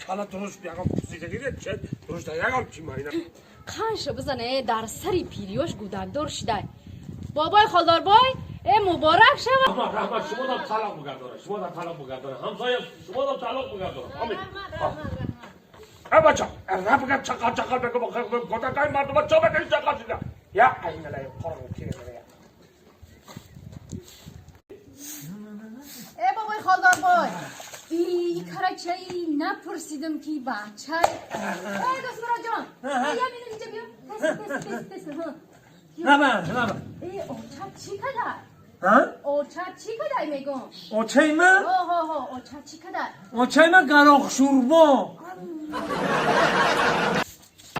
Кала дуруст ягон пурсидагире че дуруст ягон чи майна. Қанша бизане, дар сари пириёш гудакдор шидай. Бобои Холдорбой, э, муборак шава. Раҳмат, раҳмат, шумо дам талоқ бугардора, шумо дам талоқ бугардора, ҳамсоя, шумо дам талоқ бугардора. Омин. Э, бача, ра бигам, чақал чақал бегам, гудакай мардума чо бегам, чақал шида. Я айналай qorong'i keladi. Э, бобои Холдорбой, и карачаи напурсидам, ки бачай. Э, Дастмуроджон, я минут, инҷа биё. Тез, тез, тез, тез. Наба, наба. Э, оча чӣ кадай? Ҳа? Оча чӣ кадай, мегум? Очаи ман? Ҳо, оча чӣ кадай? Очаи ман гароқ шӯрбо.